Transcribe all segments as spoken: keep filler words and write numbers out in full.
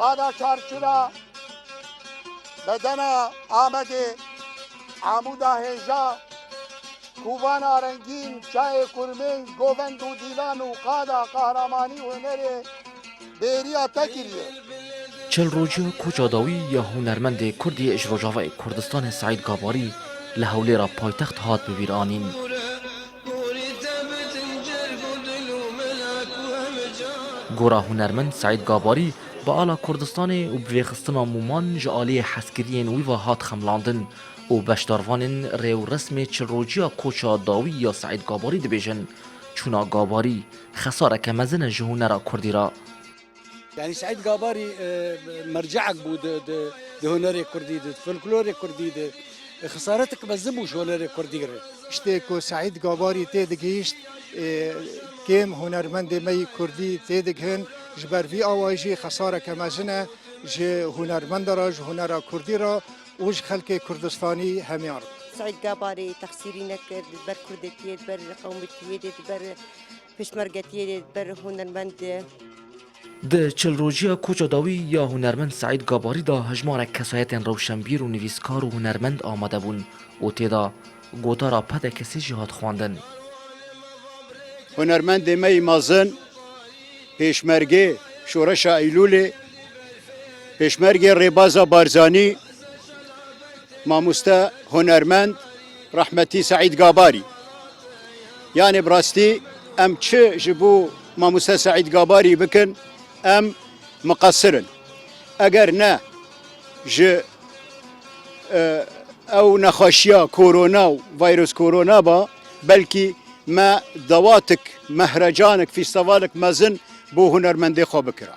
Qada Çarçira, Bedena Amedê, Amuda Hêja, Kovana Rengîn, Çayê Kurmênc, Govend û Dîlan û Qada Qehremanî û Hunerê bêriya te kiriye. Çil rojiya koça dawî ya hunermendê Kurdî ji Rojavayê Kurdistanê Seîd Gabarî li Hewlêra paytext hat bi bîr anîn. Gora hunermend Seîd Gabarî bi ala Kurdistanê û bi vêxistina mûman ji aliyê hezkiriyên wî ve hat xemlandin û beşdarvanên rêwresmê çil rojiya koça dawî ya Seîd Gabarî dibêjin, çûna Gabarî xesareke mezin e ji hunera Kurdî re. Yanî Seîd Gabarî, e, merceek bû di, di, di hunerê Kurdî de, di folklorê Kurdî de. E, xesaretek mezin bû ji hunerê Kurdî re. Tiştê ku Seîd Gabarî tê digihîşt, e, kêm hunermendê me yî Kurdî tê digihin, ji ber vî awayî jî xesareke mezin e ji hunermenda re, ji hunera Kurdî re û ji xelkê Kurdistanî hemiyan re. Seîd Gabarî texsîrî nekir, di ber kurdetiyê, di ber qewmetiyê de, di ber pêşmergetiyê de, di ber hunermend de. Di çil rojiya koça dawî ya hunermend Seîd Gabarî de hejmarek kesayetên rewşenbîr û nivîskar û hunermend amade bûn û tê de gotara P D K S'ê jî hat xwendin. Hunermendê me yî mezin, pêşmergê Şoreşa Eylûlê, pêşmergê Rêbaza Barzanî, mamoste hunermend rehmetî Seîd Gabarî. Yanê bi rastî em çi ji bo mamoste Seîd Gabarî bikin, em miqesir in. Eger ne ji, e, ew nexweşiya korona û vîrus korona ba, belkî me dawatik, mehrecanik, fîstevalek mezin bo hunermendê xwe bikira.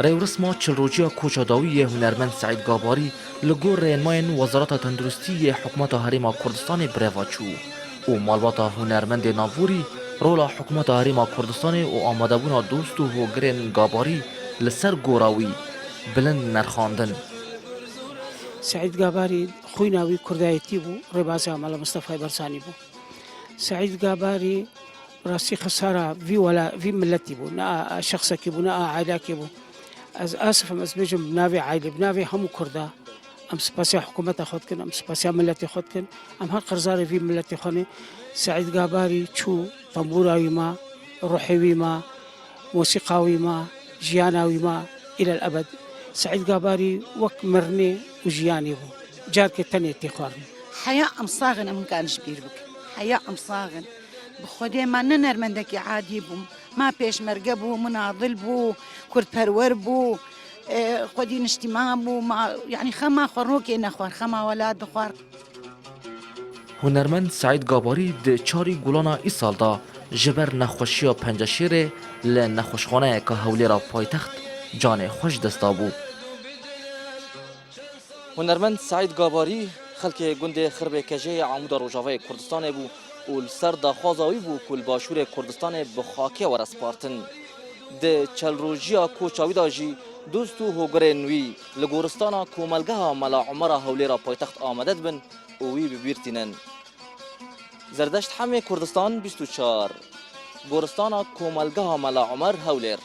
Rêwresma çil rojiya koça dawî yê hunermend Seîd Gabarî li gor rênmayên Wezareta Tenduristî yê Hikûmeta Herêma Kurdistanê birêve çû û malbata hunermendê navûrî rola Hikûmeta Herêma Kurdistanê û amadebûna dost û hogirên Gabarî li ser gora wî bilind nirxandin. Seîd Gabarî xwîna wî kurdayetî bû, rêbazê Mela Mistefayê Barzanî bû. Seîd Gabarî bi rastî xesara vî wela-, vî miletî bû, ne a, a şexsekî bû, ne a aîlekî bû. Ez asif im, ez bêjim bi navê aîlê, bi navê hemû Kurda. Em spasiya hikûmeta xwe dikin, em spasiya miletê xwe dikin. Em her qerzarê vî miletê xwe ne. Seîd Gabarî çû, tembûra wî ma, ruhê wî ma, mosîqa wî ma, jiyana wî ma, îlel ebed. Seîd Gabarî wek mirinê û jiyanê bû. Carkê tenê tê xwarin. Heya em sax in, em hinkar ji bîr bikin. Heya em sax in. Bi Xwedê me ne nermendekî adî bû. Ma pêşmerge bû, munadil bû, kurdperwer bû, e, xwedî niştîman bû. Ma, yanî xema xwe rokê nexwar, xema welat dixwar. Hunermend Seîd Gabarî di çarî Gulana îsal de ji ber nexweşiya penceşêrê li nexweşxaneyeke Hewlêra paytext canê xwe ji dest dabû. Hunermend Seîd Gabarî xelkê gundê Xirbê Kejê yê Amûda Rojavayê Kurdistanê bû û li ser daxwaza wî bû ku li Başûrê Kurdistanê bi xakê were spartin. Di çelrojiya koça wî de jî dost û hogirên wî li goristana Komelgeha Mela Umera Hewlêra paytext amade dibin û wî bi bîr tînin. Zerdeşt Hemê Kurdistan bîst û çar, goristana Komelgeha Mela Umer Hewlêr.